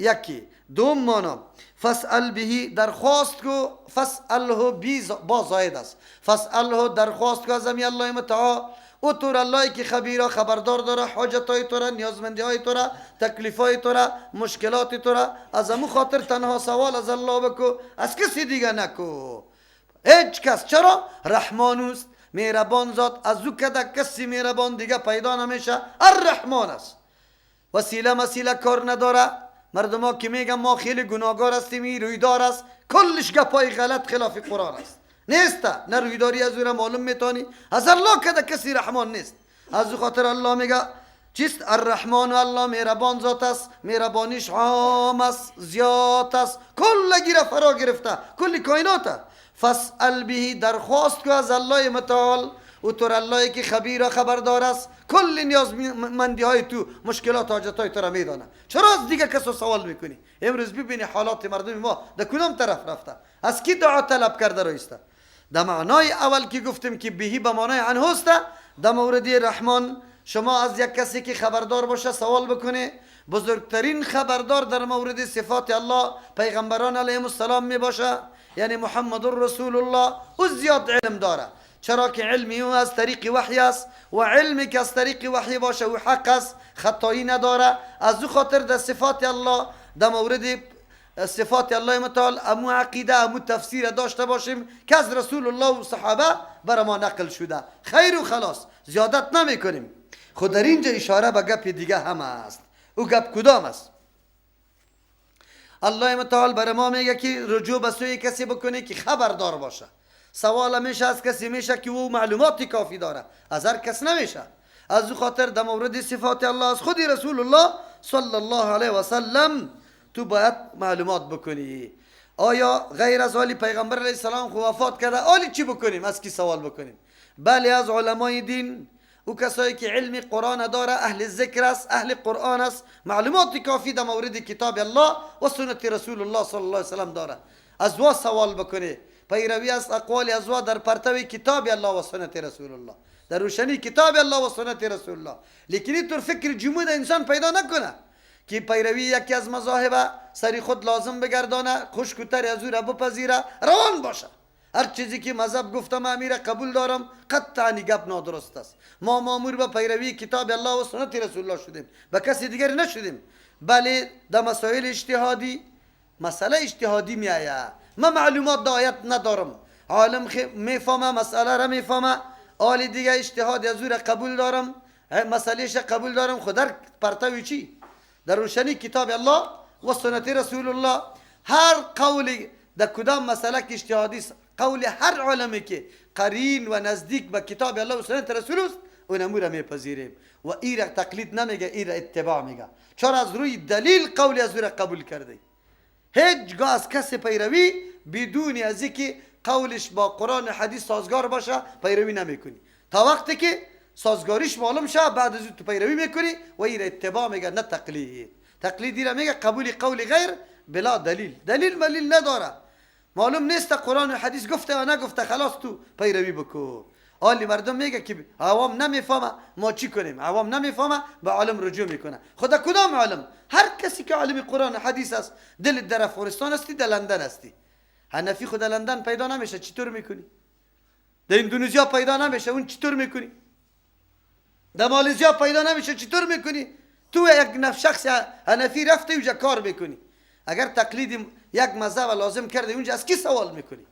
یکی دوم مانا فاسأل به درخواست کو، فاسأله بی با زاید است، فاسأله درخواست کو از الله متعال، او تور الله که خبیره خبردار داره، حاجت های تو را، نیازمندی های تو را، تکلیف های تو را، مشکلات تو را، از امو خاطر تنها سوال از الله بکو، از کسی دیگه نکو، هیچ کس. چرا؟ رحمان است، مهربان ذات، از او کده کسی مهربان دیگه پیدا نمیشه، الرحمن است. وسیله مسیله کار نداره. مردم ها که میگن ما خیلی گناهگار هستیم، این رویدار است، کلش گپای غلط خلاف قرآن است. نیست، نه رویداری از او را معلوم میتونی، از الله کده کسی رحمان نیست. از او خاطر الله میگه چیست؟ الرحمن، الله مهربان ذات است، مهربانیش عام است، زیاد است، کل گیره فرا گرفته، کل کائنات. فاسأل به درخواست کو از الله متعال، او تو الله که خبیر خبردار است، کل نیازمندی های تو، مشکلات حاجت های تو را میدانه. چرا از دیگه کسو سوال میکنی؟ امروز ببینی حالات مردم ما در کدام طرف رفته، از کی دعا طلب کرده رایسته. در معنای اول که گفتیم که بهی به معنای عنه است، در مورد رحمان شما از یک کسی که خبردار باشه سوال بکنه. بزرگترین خبردار در مورد صفات الله پیغمبران علیهم السلام می باشه، یعنی محمد رسول الله، او زیاد علم داره، چرا که علمی او از طریق وحی است و علمی که از طریق وحی باشه او حق است، خطایی نداره. از او خاطر در صفات الله، در مورد صفات الله متعال امو عقیده امو تفسیر داشته باشیم که از رسول الله و صحابه بر ما نقل شده، خیر و خلاص، زیادت نمی کنیم. خود در اینجا اشاره به گپ دیگه هم است. او گپ کدام است؟ الله متعال بر ما میگه که رجوع به سوی کسی بکنی که خبردار باشه. سوال میشه از کسی میشه که او معلومات کافی داره، از هر کس نمیشه. از او خاطر در مورد صفات الله از خود رسول الله صلی الله علیه و سلم تو باید معلومات بکنی. آیا غیر از آلی پیغمبر علیه السلام خو وفات کرده، آلی چی بکنیم؟ از کی سوال بکنیم؟ بله از علمای دین، او کسایی که علم قرآن داره، اهل ذکر است، اهل قرآن است، معلومات کافی در مورد کتاب الله و سنت رسول الله صلی الله علیه و سلم داره، از وا سوال بکنه. پیروی از اقوال از وا در پرتو کتاب الله و سنت رسول الله، در روشنی کتاب الله و سنت رسول الله. لیکن اینطور فکر جمود انسان پیدا نکنه که پیروی یکی از مذاهب سری خود لازم بگردانه، خشک و تر از او را بپذیره، روان باشه. هر چیزی که مذهب گفتم امیره قبول دارم، قطعا گپ نادرست است. ما مامور به پیروی کتاب الله و سنت رسول الله شدیم، به کسی دیگر نشدیم. بله در مسائل اجتهادی، مسئله اجتهادی می آید، ما معلومات دایت ندارم، عالم میفهمه مسئله را میفهمه، آل دیگه اجتهاد از او را قبول دارم، مسئلهش قبول دارم، خود در پرتوی چی؟ در روشنی کتاب الله و سنت رسول الله. هر قولی در کدام مسئله که اجتهادی است، قول هر عالمی که قرین و نزدیک به کتاب الله و سنت رسول است، اونمو را میپذیریم و ای را تقلید نمیگه، ای را اتباع میگه. چرا از روی دلیل قول از او را قبول کرده. هیچگاه از کسی پیروی بدون از اینکه قولش با قرآن و حدیث سازگار باشه پیروی نمیکنی، تا وقتی که سازگاریش معلوم شه بعد از تو پیروی میکنی و ای را اتباع میگه، نه تقلید. تقلیدی را میگه قبول قول غیر بلا دلیل، دلیل ملیل نداره، معلوم نیست قرآن و حدیث گفته و نگفته، خلاص تو پیروی بکو. آلی مردم میگه که عوام نمیفهمه، ما چی کنیم؟ عوام نمیفهمه، به عالم رجوع میکنه. خدا کدام عالم؟ هر کسی که عالم قرآن و حدیث است. دل در افغانستان هستی، در لندن هستی، حنفی خود لندن پیدا نمیشه، چطور میکنی؟ در اندونزیا پیدا نمیشه، اون چطور میکنی؟ در مالزیا پیدا نمیشه، چطور میکنی؟ تو یک شخص حنفی رفته اونجا کار میکنی، اگر تقلید یک مذهب لازم کرده اونجا از کی سوال میکنی؟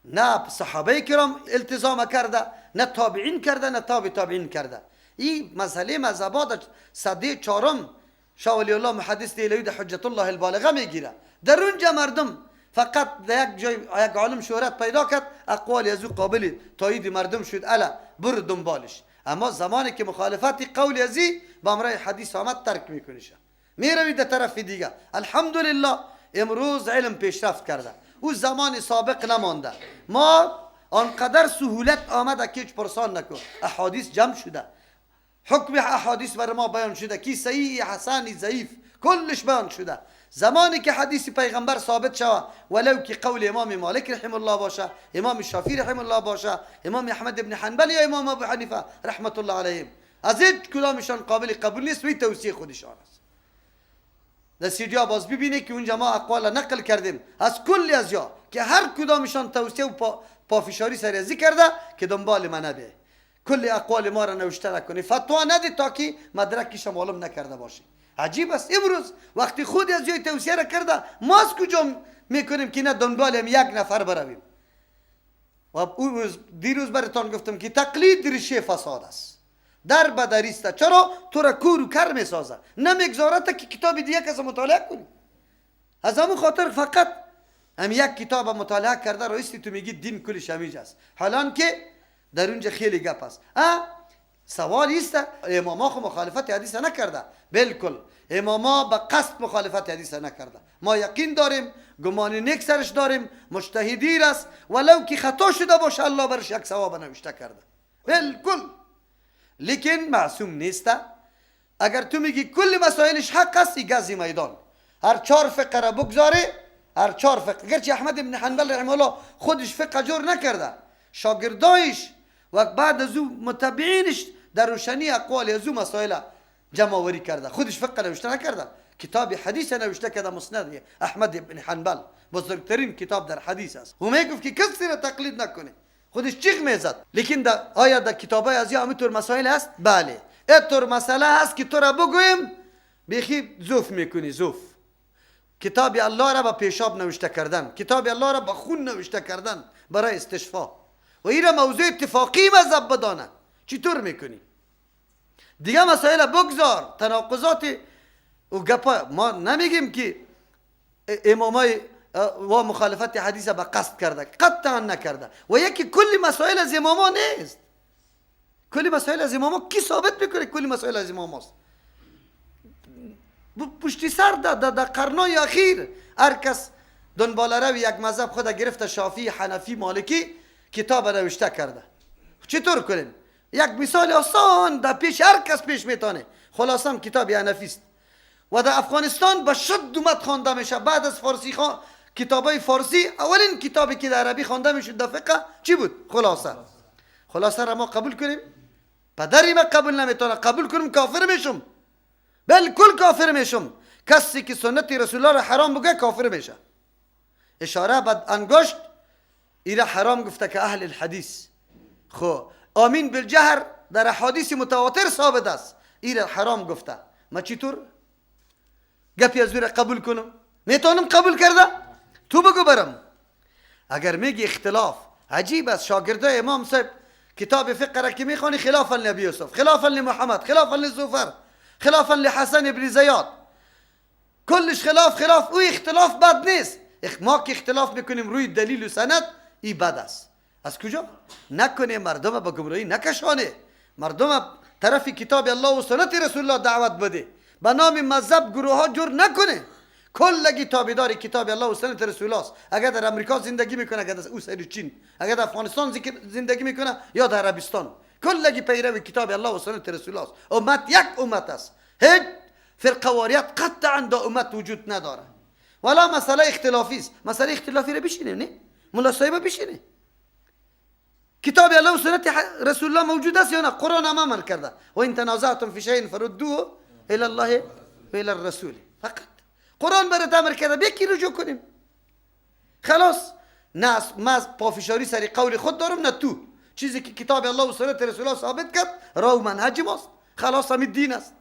نه صحابه کرام التزام کرده، نه تابعین کرده، نه تابع تابعین کرده. این مسئله مذهبات سده چهارم شاه ولی الله محدث دهلوی در حجت الله البالغه میگیره. در اونجا مردم فقط در یک جای یک عالم شهرت پیدا کرد، اقوال از او قابل تایید مردم شد، الا بر دنبالش. اما زمانی که مخالفت قول ازی با امرای حدیث آمد ترک میکنیشه، میروی در طرف دیگه. الحمدلله امروز علم پیشرفت کرده، او زمان سابق نمانده. ما آنقدر سهولت آمده که هیچ پرسان نکن، احادیث جمع شده، حکم احادیث بر ما بیان شده، کی صحیح حسن ضعیف کلش بیان شده. زمانی که حدیث پیغمبر ثابت شوه، ولو که قول امام مالک رحم الله باشه، امام شافعی رحم الله باشه، امام احمد بن حنبل یا امام ابو حنیفه رحمت الله علیهم، از هیچ کدامشان قابل قبول نیست و توصیه خودشان است. در سیدیا باز ببینه که اونجا ما اقوال نقل کردیم از کل از یا که هر کدامشان توصیه و پافشاری سر ازی کرده که دنبال من نبه، کل اقوال ما را نوشته نکنی، فتوا نده تا که مدرکش معلوم نکرده باشی. عجیب است امروز وقتی خود از جای توصیه را کرده، ما از کجا میکنیم که نه دنبال هم یک نفر برویم؟ و دیروز براتان گفتم که تقلید ریشه فساد است، در بدریست. چرا؟ تو را کور و کر میسازه، نمیگذاره تا که کتاب دیگه کس مطالعه کنی. از همون خاطر فقط هم یک کتاب مطالعه کرده رئیسی تو میگی دین کلش همیج است، حالان که در اونجا خیلی گپ است. سوال ایست اماما خو مخالفت حدیث نکرده، بالکل اماما به قصد مخالفت حدیث نکرده. ما یقین داریم، گمان نیک سرش داریم، مجتهدی است، ولو که خطا شده باشه الله برش یک ثواب نوشته کرده بالکل، لیکن معصوم نیست. اگر تو میگی کل مسائلش حق است، گزی میدان هر چهار فقه را بگذاره، هر چهار فقه. گرچه احمد بن حنبل رحمه الله خودش فقه جور نکرده، شاگردایش و بعد از او متابعینش در روشنی اقوال از او مسائل جمع آوری کرده، خودش فقه نوشته نکرده، کتاب حدیث نوشته کرده، مسند احمد بن حنبل بزرگترین کتاب در حدیث است. و میگفت که کسی را تقلید نکنه، خودش چیغ میزد. لیکن در آیا در کتابای از همینطور مسائل هست؟ بله، اینطور مسئله هست که تو را بگویم بیخی زوف میکنی، زوف. کتاب الله را با پیشاب نوشته کردن، کتاب الله را با خون نوشته کردن برای استشفا، و این را موضوع اتفاقی مذهب بدانه، چطور میکنی؟ دیگه مسائل بگذار، تناقضات و گپا. ما نمیگیم که امامای و مخالفت حدیث به قصد کرده، قطعا نکرده. و یکی کل مسائل از اماما نیست، کل مسائل از اماما کی ثابت میکنه کل مسائل از اماماست؟ پشتی سر در قرنای اخیر هر کس دنبال روی یک مذهب خود گرفته، شافعی، حنفی، مالکی، کتاب نوشته کرده. چطور کنیم؟ یک مثال آسان در پیش هر کس پیش میتونه، خلاصم کتاب حنفی است و در افغانستان به شد اومد خوانده میشه. بعد از فارسی کتابای فارسی اولین کتابی که در عربی خوانده میشد در فقه چی بود؟ خلاصه. خلاصه را ما قبول کنیم؟ پدری ما قبول نمیتونه، قبول کنیم کافر میشم، بالکل کافر میشم. کسی که سنت رسول الله را حرام بگه کافر میشه. اشاره به انگشت ایره حرام گفته که اهل الحدیث، خو آمین بالجهر در احادیث متواتر ثابت است، ایره حرام گفته. ما چطور گپی از را قبول کنم؟ میتونم قبول کرده؟ تو بگو برم. اگر میگی اختلاف، عجیب است. شاگردای امام صاحب کتاب فقه را که میخوانی، خلافا لابی یوسف، خلافا لمحمد، خلافا لزوفر، خلافا لحسن ابن زیاد، کلش خلاف خلاف. او اختلاف بد نیست. ما که اختلاف میکنیم روی دلیل و سند، ای بد است. از کجا؟ نکنه مردم به گمراهی نکشانه، مردم طرف کتاب الله و سنت رسول الله دعوت بده، به نام مذهب گروه ها جور نکنه. کلگی تابعدار کتاب الله و سنت رسول الله است. اگر در امریکا زندگی میکنه، اگر در او سر چین، اگر در افغانستان زندگی میکنه یا در عربستان، کلگی پیرو کتاب الله و سنت رسول الله است. امت یک امت است، هیچ فرقه واریت قطعا در امت وجود نداره. ولا مسئله اختلافی است. مسئله اختلافی را بشینیم، نه ملا صاحب بشینه. کتاب الله و سنت رسول الله موجود است یا نه؟ قرآن هم امر کرده، و ان تنازعتم فی شیء فردوه الی الله و الی الرسول. فقط قرآن برات امر کرده، به کی رجوع کنیم؟ خلاص. نه ما پافشاری سر قول خود دارم، نه تو. چیزی که کتاب الله و سنت رسول الله ثابت کرد راه و منهج ماست، خلاص همین دین است.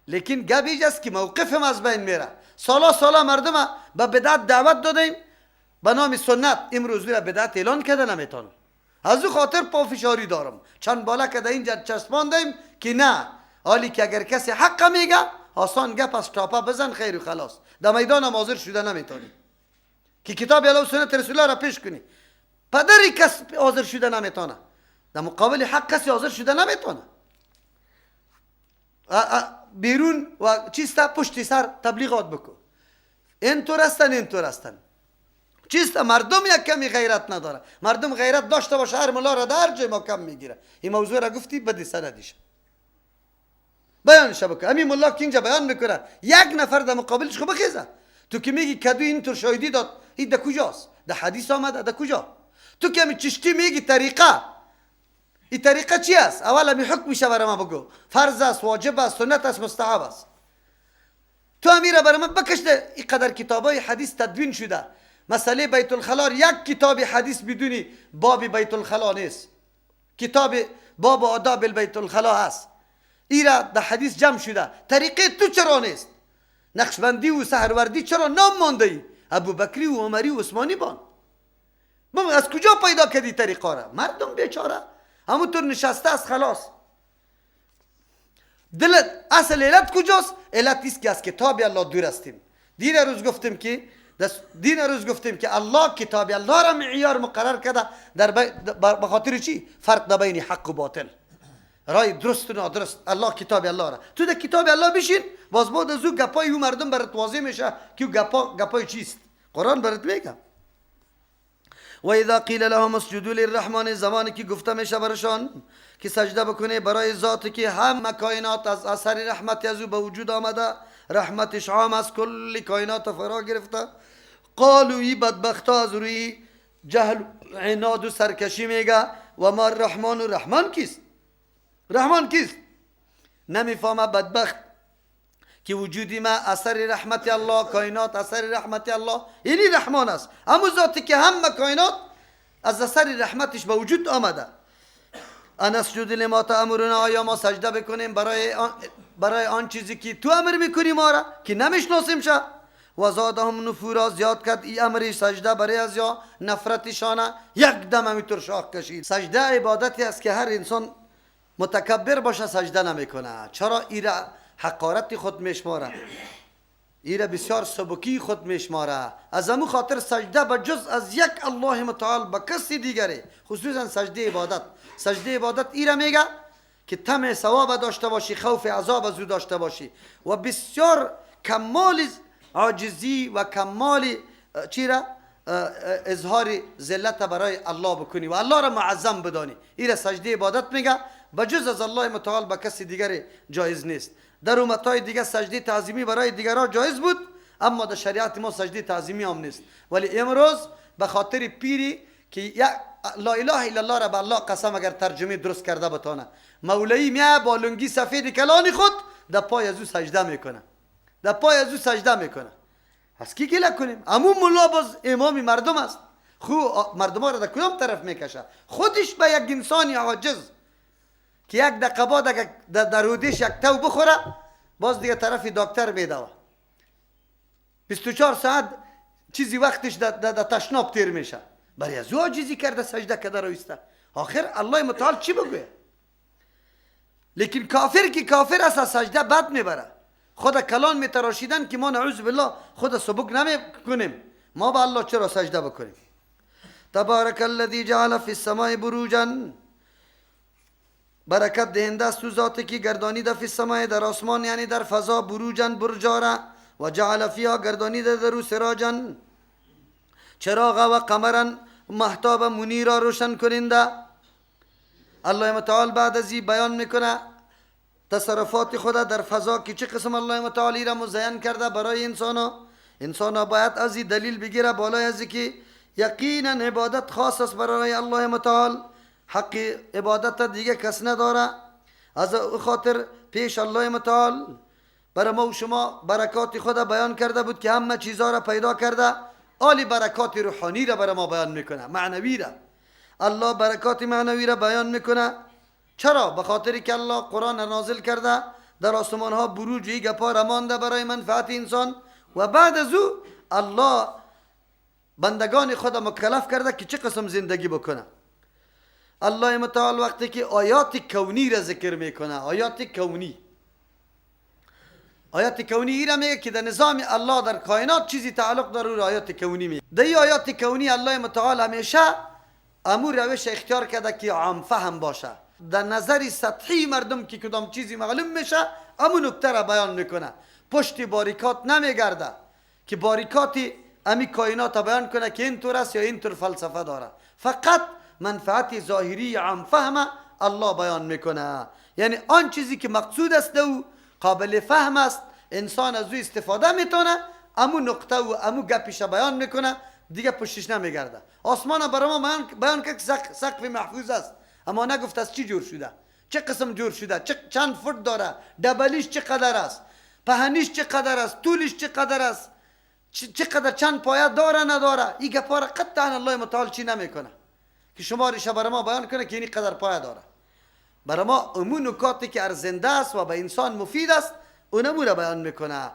لیکن گپ است که موقفم از بین میره. سالا سالا مردم به بدعت دعوت دادیم به نام سنت، امروز را بدعت اعلان کرده نمیتونم. از او خاطر پافشاری دارم، چند بالا که در اینجا چسباندیم که نه، حالی که اگر کسی حق میگه آسان گپ از تاپه بزن خیر و خلاص، در میدان هم حاضر شده نمیتونی که کتاب الله و سنت رسول الله را پیش کنی. پدری کس حاضر شده نمیتونه، در مقابل حق کسی حاضر شده نمیتونه. بیرون و چیستا پشت سر تبلیغات بکن، اینطور هستن اینطور هستن. چیست؟ مردم یک کمی غیرت نداره. مردم غیرت داشته باشه هر ملا را در جای ما کم میگیره. این موضوع را گفتی بدی سندیش بیانش بکن. همین ملا که اینجا بیان میکنه یک نفر در مقابلش خب بخیزه. تو که میگی کدو اینطور شاهدی داد، این در کجاست؟ در حدیث آمده، در کجا؟ تو که همین چشتی میگی طریقه، این طریقه چی است؟ اول همی حکمش برای ما بگو. فرض است، واجب است، سنت است، مستحب است. تو امیره برای من بکشته. اینقدر کتابای حدیث تدوین شده، مسئله بیت الخلا یک کتاب حدیث بدونی باب بیت الخلا نیست، کتاب باب آداب بیت الخلا هست، ایرا در حدیث جمع شده. طریقه تو چرا نیست؟ نقشبندی و سهروردی چرا نام مانده ای؟ ابوبکری و عمری و عثمانی بان از کجا پیدا کردی طریقه را؟ مردم بیچاره همونطور نشسته است خلاص. دلت اصل علت کجاست؟ علت است که از کتاب الله دور هستیم. دین روز گفتیم که الله کتاب الله را معیار مقرر کرده در بخاطر چی؟ فرق در بین حق و باطل، رای درست و نادرست. الله کتاب الله را تو در کتاب الله بشین، باز بعد از او گپای او مردم برات واضح میشه که گپای چیست. قرآن برات میگه و اذا قیل لهم اسجدوا للرحمن، زمانی که گفته میشه برشان که سجده بکنه برای ذاتی که همه کائنات از اثر رحمت از او به وجود آمده، رحمتش عام از کل کائنات فرا گرفته. قالوا ای بدبختا از روی جهل عناد و سرکشی میگه و ما الرحمن، و رحمان کیست؟ رحمان کیست؟ نمیفهمه بدبخت که وجودی ما اثر رحمت الله، کائنات اثر رحمت الله، اینی رحمان است، همون ذاتی که همه کائنات از اثر رحمتش به وجود آمده. انسجد لما تأمرنا، آیا ما سجده بکنیم برای آن چیزی که تو امر میکنی ما را که نمیشناسیم شه؟ و زادهم نفورا، زیاد کرد ای امری سجده برای از یا نفرتشانه، یک دم همینطور شاخ کشید. سجده عبادتی است که هر انسان متکبر باشه سجده نمیکنه. چرا؟ ایره حقارت خود میشماره، ایره بسیار سبکی خود میشماره. از امو خاطر سجده به جز از یک الله متعال به کسی دیگری، خصوصا سجده عبادت، سجده عبادت ایره میگه که طمع ثواب داشته باشی، خوف عذاب از او داشته باشی و بسیار کمال عاجزی و کمال چیره اظهار ذلت برای الله بکنی و الله را معظم بدانی. ایره سجده عبادت میگه، به جز از الله متعال به کسی دیگری جایز نیست. در امتهای دیگه سجده تعظیمی برای دیگرها جایز بود، اما در شریعت ما سجده تعظیمی هم نیست. ولی امروز به خاطر پیری که لا اله الا الله را به الله قسم اگر ترجمه درست کرده بتانه، مولوی میه با لنگی سفید کلان خود در پای از او سجده میکنه، در پای از او سجده میکنه. از کی گله کنیم؟ امو ملا باز امام مردم است، خو مردم را در کدام طرف میکشه؟ خودش به یک انسانی عاجز که یک دقیقه بعد اگر در رودش یک تو بخوره باز دیگه طرف دکتر میدوه، 24 ساعت چیزی وقتش در تشناب تیر میشه. برای از او عاجزی کرده سجده کرده رویسته. آخر الله متعال چی بگویه؟ لیکن کافر که کافر است از سجده بد میبره. خود کلان میتراشیدن که ما نعوذ بالله خود سبک نمیکنیم، ما به الله چرا سجده بکنیم؟ تبارک الذی جعل فی السماء بروجا، برکت دهنده است ذاتی که گردانیده فی السماء در آسمان، یعنی در فضا، بروجا برجاره، و جعل فیها گردانیده در او سراجا چراغ و قمرا مهتاب منیرا روشن کننده. الله متعال بعد از این بیان میکنه تصرفات خدا در فضا که چه قسم الله متعالی را مزین کرده برای انسان ها. انسان ها باید از این دلیل بگیره بالای از که یقینا عبادت خاص است برای الله متعال، حق عبادت دیگه کس نداره. از خاطر پیش الله متعال برای ما و شما برکات خدا بیان کرده بود که همه چیزها را پیدا کرده، آلی برکات روحانی را برای ما بیان میکنه، معنوی را. الله برکات معنوی را بیان میکنه. چرا؟ به خاطر که الله قرآن را نازل کرده، در آسمان ها بروج ای گپا را مانده برای منفعت انسان، و بعد از او الله بندگان خود مکلف کرده که چه قسم زندگی بکنه. الله متعال وقتی که آیات کونی را ذکر میکنه، آیات کونی، آیات کونی ای را میگه که در نظام الله در کائنات چیزی تعلق داره، آیات کونی میگه. در این آیات کونی الله متعال همیشه امور روش اختیار کرده که عام فهم باشه، در نظر سطحی مردم که کدام چیزی معلوم میشه امو نکته را بیان میکنه، پشت باریکات نمیگرده که باریکات امی کائنات بیان کنه که اینطور است یا اینطور فلسفه داره. فقط منفعت ظاهری عام فهم الله بیان میکنه، یعنی آن چیزی که مقصود است او قابل فهم است، انسان از او استفاده میتونه، امو نقطه و امو گپش بیان میکنه، دیگه پشتش نمیگرده. آسمان برای ما بیان کرد که سقف محفوظ است، اما نگفت از چی جور شده، چه قسم جور شده، چند فوت داره، دبلیش چه قدر است، پهنیش چقدر است، طولش چقدر است، چقدر چند پایه داره نداره. این گپا را قطعا الله متعال چی نمیکنه که شمارش برای ما بیان کنه که این قدر پایه داره. برای ما امون نکاتی که ارزنده است و به انسان مفید است اونمو را بیان میکنه،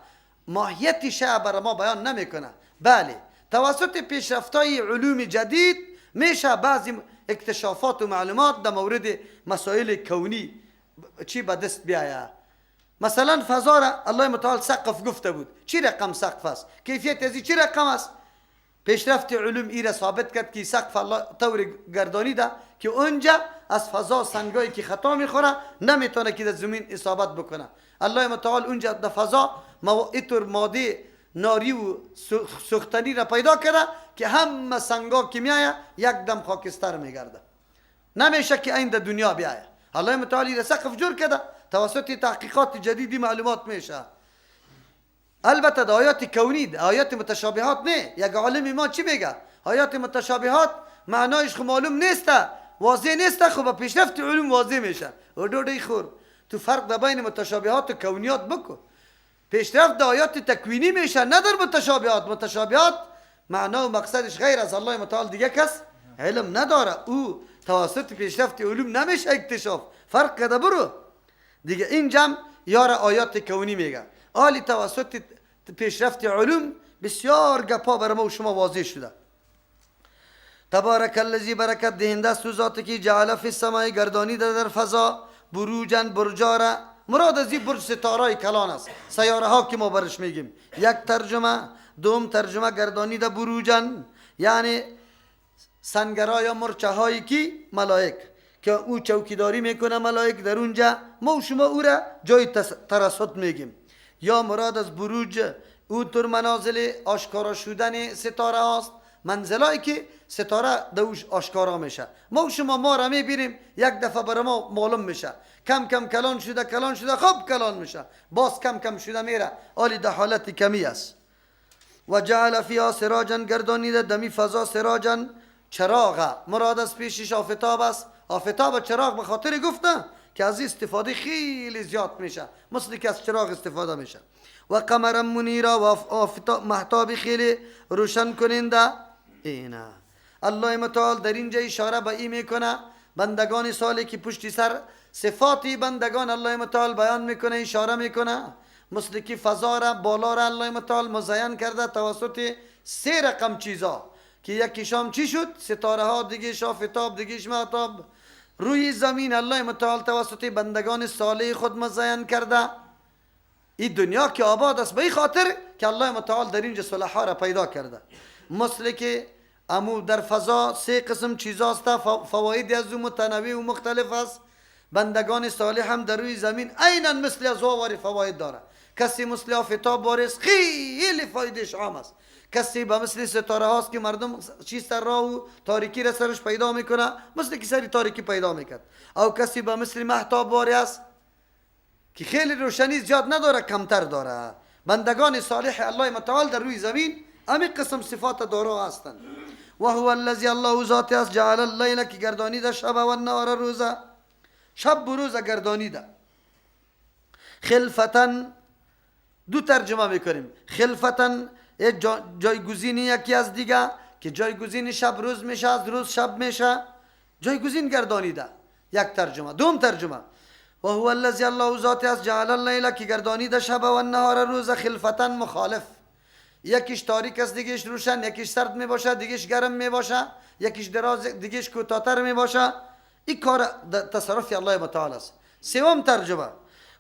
ماهیتش برای ما بیان نمیکنه. بله، توسط پیشرفت‌های علوم جدید میشه بعضی اکتشافات و معلومات در مورد مسائل کونی چی به دست بیاید. مثلا فضا را الله متعال سقف گفته بود، چی رقم سقف است، کیفیت ازی چی رقم است. پیشرفت علوم ای را ثابت کرد که سقف الله طور گردانیده که اونجا از فضا سنگایی که خطا میخوره نمیتونه که در زمین اصابت بکنه. الله متعال اونجا در فضا اینطور ماده ناری و سوختنی را پیدا کرده که همه سنگا که میایه یک دم خاکستر میگرده، نمیشه که این در دنیا بیایه. الله متعال را سقف جور کرده، توسط تحقیقات جدیدی معلومات میشه. البته در آیات کونی، در آیات متشابهات نه. یک عالم ما چی میگه؟ آیات متشابهات معنایش خو معلوم نیست، واضح نیست، خو با پیشرفت علوم واضح میشه. و دوده خور تو فرق در بین متشابهات و کونیات بکن. پیشرفت در آیات تکوینی میشه، نه در متشابهات. متشابهات معنا و مقصدش غیر از الله متعال دیگه کس علم نداره، او توسط پیشرفت علوم نمیشه اکتشاف. فرق کرده برو دیگه. این جمع یار آیات کونی میگه. آلی توسط پیشرفت علوم بسیار گپا بر ما و شما واضح شده. تبارک الذی برکت دهنده است ذات که جعل فی السماء گردانیده در فضا بروجا برجارا. مراد از این برج ستاره کلان است، سیاره ها که ما برش میگیم. یک ترجمه، دوم ترجمه گردانیده بروجا یعنی سنگرا یا مرچه هایی که ملائک که او چوکیداری میکنه، ملائک در اونجا ما و شما او را جای ترصد میگیم. یا مراد از بروج او تر منازل آشکارا شدن ستاره هاست، منزلایی که ستاره دوش آشکارا میشه. ما و شما ما را میبینیم یک دفعه برای ما معلوم میشه، کم کم کلان شده کلان شده خب کلان میشه، باز کم کم شده میره، آلی در حالت کمی است. و جعل فیها سراجا گردانیده دمی فضا سراجا چراغ. مراد از پیشش آفتاب است. آفتاب چراغ به خاطر گفته که از استفاده خیلی زیاد میشه، مثل که از چراغ استفاده میشه. و قمر منیرا و آفتاب مهتاب خیلی روشن کننده. اینا الله متعال در اینجا اشاره به این میکنه بندگان صالح که پشتی سر صفاتی بندگان الله متعال بیان میکنه، اشاره میکنه، مثل که فضا را بالا را الله متعال مزین کرده توسط سه رقم چیزا که یکیشام چی شد؟ ستاره ها، دیگهش آفتاب، دیگهش مهتاب. روی زمین الله متعال توسط بندگان صالح خود مزین کرده. این دنیا که آباد است به این خاطر که الله متعال در اینجا صلحا را پیدا کرده. مثل که امو در فضا سه قسم چیزاست، فواید از او متنوع و مختلف است. بندگان صالح هم در روی زمین عینا مثل از او فواید داره. کسی مثل آفتاب وارث خیلی فایدهش عام است، کسی به مثل ستاره هاست که مردم چیز سر راه و تاریکی را سرش پیدا میکنه، مثل که سری تاریکی پیدا میکرد. او کسی به مثل مهتاب واری است که خیلی روشنی زیاد نداره، کمتر داره. بندگان صالح الله متعال در روی زمین امی قسم صفات دارا هستند. و هو الذی الله ذات است جعل اللیل که گردانیده شب و النهار روزه، شب و روزه گردانیده. خلفتن دو ترجمه میکنیم، خلفتن جایگزین یکی از دیگه که جایگزین شب روز میشه، از روز شب میشه، جایگزین گردانیده. یک ترجمه. دوم ترجمه و هو الذی الله ذات است جعل اللیل که گردانیده شب و النهار روز خلفتن مخالف. یکیش تاریک است دیگهش روشن، یکیش سرد میباشه دیگهش گرم میباشه، یکیش دراز دیگهش کوتاه‌تر میباشه. این کار تصرف الله متعال است. سوم ترجمه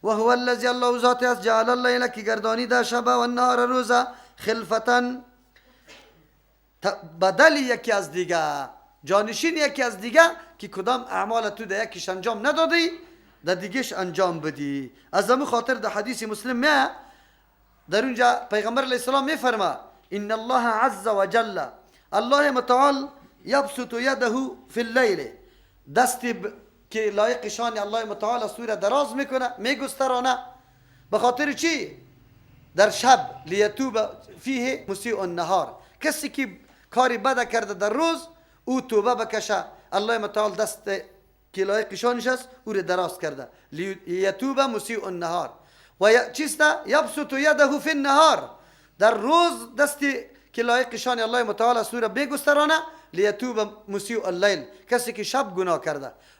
و هو الذی الله ذات است جعل اللیل که گردانیده شب و النهار روز خلفتن بدل یکی از دیگه، جانشین یکی از دیگه که کدام اعمال تو در یکیش انجام ندادی در دیگهش انجام بدی. از همون خاطر در حدیث مسلم میه در اونجا پیغمبر علیه السلام میفرما ان الله عز وجل الله متعال یبسط یده فی اللیل، دست که لایق شان الله متعال سوره دراز میکنه میگسترانه. به خاطر چی؟ در شب لیتوب فیه مسیء النهار، کسی که کاری بد کرده در روز او توبه بکشه، الله متعال دست که لایق شانش است او را دراز کرده لیتوب مسیء النهار. و چیست؟ یبسط یده فی النهار، در روز دستی که لایق شان الله متعال است را بگسترانه، لیتوب مسیء اللیل، کسی که شب گناه کرده.